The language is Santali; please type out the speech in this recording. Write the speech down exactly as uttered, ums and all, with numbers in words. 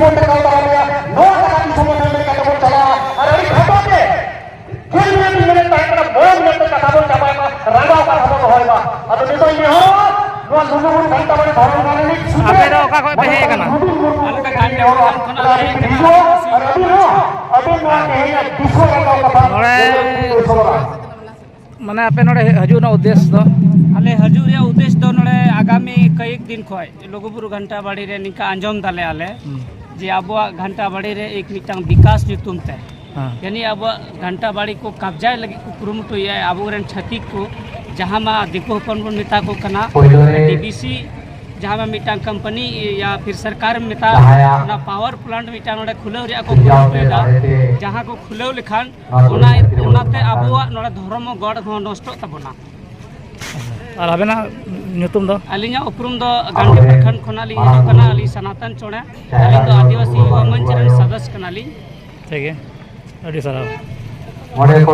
ᱱᱚᱣᱟ ᱠᱟᱛᱷᱟ ᱫᱤᱥᱚᱢ ᱢᱟᱹᱱᱢᱤ ᱞᱮᱠᱟᱛᱮ ᱵᱚᱱ ᱪᱟᱞᱟᱜᱼᱟ᱾ ᱟᱨ ᱟᱹᱰᱤ ᱠᱷᱟᱴᱚ ᱛᱮ ᱜᱮᱞ ᱢᱤᱱᱤᱴ ᱛᱟᱦᱮᱸ ᱠᱟᱱᱟ, ᱢᱚᱬᱮ ᱢᱤᱱᱤᱴ ᱛᱮ ᱠᱟᱛᱷᱟ ᱵᱚᱱ ᱪᱟᱵᱟᱭ ᱢᱟ, ᱨᱟᱸᱜᱟᱣ ᱠᱟᱛᱷᱟ ᱵᱚᱱ ᱫᱚᱦᱚᱭ ᱢᱟ᱾ ᱟᱫᱚ ᱱᱤᱛᱚᱜ ᱤᱧ ᱱᱮᱦᱚᱨᱚᱜᱼᱟ, ᱱᱚᱣᱟ ᱞᱩᱜᱩᱵᱩᱨᱩ ᱜᱷᱟᱱᱴᱟ ᱵᱟᱲᱮ ᱫᱷᱚᱨᱚᱢ ᱜᱟᱲ ᱨᱤᱱᱤᱡ ᱥᱩᱛᱨᱮ ᱟᱯᱮ ᱫᱚ ᱚᱠᱟ ᱠᱷᱚᱱ ᱯᱮ ᱦᱮᱡ ᱟᱠᱟᱱᱟ? ᱦᱩᱰᱤᱧ ᱢᱩᱨᱢᱩ ᱠᱷᱚᱱᱟᱜ ᱞᱮ ᱦᱮᱡ ᱟᱠᱟᱱᱟ᱾ ᱟᱨ ᱟᱹᱰᱤ ᱱᱚᱣᱟ, ᱟᱹᱰᱤ ᱱᱚᱣᱟ ᱛᱮᱦᱮᱧᱟᱜ ᱫᱤᱥᱚᱢ ᱨᱟᱸᱜᱟᱣ ᱠᱟᱛᱷᱟ ᱱᱚᱰᱮ ᱞᱟᱹᱭ ᱥᱚᱫᱚᱨᱟ᱾ ᱢᱟᱱᱮ ᱟᱯᱮ ᱱᱚᱰᱮ ᱦᱤᱡᱩᱜ ᱨᱮᱱᱟᱜ ᱩᱫᱽᱫᱮᱥ ᱫᱚ? ᱟᱞᱮ ᱦᱤᱡᱩᱜ ᱨᱮᱭᱟᱜ ᱩᱫᱽᱫᱮᱥ ᱫᱚ ᱱᱚᱰᱮ ᱟᱜᱟᱢᱤ ᱠᱚᱭᱮᱠ ᱫᱤᱱ ᱠᱷᱚᱱ ᱞᱩᱜᱩᱵᱩᱨᱩ ᱜᱷᱟᱱᱴᱟ ᱵᱟᱲᱮ ᱨᱮ ᱱᱤᱝᱠᱟ ᱟᱸᱡᱚᱢ ᱫᱟᱞᱮ ᱟᱞᱮ ᱦᱩᱸ᱾ ᱡᱮ ᱟᱵᱚᱣᱟᱜ ᱜᱷᱟᱱᱴᱟ ᱵᱟᱲᱮ ᱨᱮ ᱮᱠ ᱢᱤᱫᱴᱟᱝ ᱵᱤᱠᱟᱥ ᱧᱩᱛᱩᱢ ᱛᱮ ᱦᱮᱸ᱾ ᱭᱟᱱᱤ ᱟᱵᱚᱣᱟᱜ ᱜᱷᱟᱱᱴᱟ ᱵᱟᱲᱮ ᱠᱚ ᱠᱟᱵᱽᱡᱟᱭ ᱞᱟᱹᱜᱤᱫ ᱠᱚ ᱠᱩᱨᱩᱢᱩᱴᱩᱭᱮᱫᱼᱟ ᱟᱵᱚᱨᱮᱱ ᱪᱷᱟᱹᱛᱤᱠ ᱠᱚ, ᱡᱟᱦᱟᱸ ᱢᱟ ᱫᱤᱠᱩ ᱦᱚᱯᱚᱱ ᱵᱚᱱ ᱢᱮᱛᱟ ᱠᱚ ᱠᱟᱱᱟ, ᱯᱳᱭᱞᱳ ᱨᱮ ᱰᱤ ᱵᱤ ᱥᱤ, ᱡᱟᱦᱟᱸ ᱢᱟ ᱢᱤᱫᱴᱟᱝ ᱠᱚᱢᱯᱟᱱᱤ ᱭᱟ ᱯᱷᱤᱨ ᱥᱚᱨᱠᱟᱨ ᱮᱢ ᱢᱮᱛᱟ, ᱡᱟᱦᱟᱸᱭᱟᱜ ᱚᱱᱟ ᱯᱟᱣᱟᱨ ᱯᱞᱟᱱᱴ ᱢᱤᱫᱴᱟᱝ ᱱᱚᱰᱮ ᱠᱷᱩᱞᱟᱹᱣ ᱨᱮᱭᱟᱜ ᱠᱚ ᱥᱤᱨᱡᱟᱣ ᱛᱮ ᱠᱩᱨᱩᱢᱩᱴᱩᱭᱮᱫᱟ, ᱫᱟᱲᱮᱛᱮ ᱡᱟᱦᱟᱸ ᱠᱚ ᱠᱷᱩᱞᱟᱹᱣ ᱞᱮᱠᱷᱟᱱ ᱱᱚᱣᱟ ᱠᱚ ᱚᱱᱟ, ᱪᱟᱹᱠᱨᱤ ᱚᱱᱟᱛᱮ ᱵᱚᱱ ᱟᱵᱚᱣᱟᱜ ᱱᱚᱰᱮ ᱫᱷᱚᱨᱚᱢ ᱜᱚᱲ ᱦᱚᱸ ᱱᱚᱥᱴᱚᱜ ᱛᱟᱵᱚᱱᱟ᱾ ᱟᱨ ᱟᱵᱮᱱᱟᱜ ᱧᱩᱛᱩᱢ ᱫᱚ? ᱟᱹᱞᱤᱧᱟᱜ ᱩᱯᱨᱩᱢ ᱫᱚ ᱜᱟᱱᱰᱤ ᱟᱵᱚᱨᱮᱱ ᱯᱨᱚᱠᱷᱚᱸᱰ ᱠᱷᱚᱱᱟᱜ ᱞᱤᱧ ᱢᱟᱨᱟᱝ ᱦᱤᱡᱩᱜ ᱠᱟᱱᱟ, ᱵᱩᱨᱩ ᱟᱹᱞᱤᱧ ᱥᱟᱱᱟᱛᱟᱱ ᱪᱚᱬᱮ, ᱡᱟᱦᱮᱨ ᱟᱹᱞᱤᱧ ᱫᱚ ᱟᱭᱳ ᱟᱹᱫᱤᱵᱟᱹᱥᱤ ᱵᱟᱵᱟ ᱭᱩᱵᱟ ᱢᱚᱧᱪ ᱨᱮᱱ ᱟᱭᱳ ᱥᱚᱫᱚᱥᱥᱚ ᱠᱟᱱᱟᱞᱤᱧ᱾ ᱴᱷᱤᱠ ᱜᱮᱭᱟ, ᱟᱹᱰᱤ ᱥᱟᱨᱦᱟᱣ᱾ ᱢᱚᱬᱮ ᱠᱚ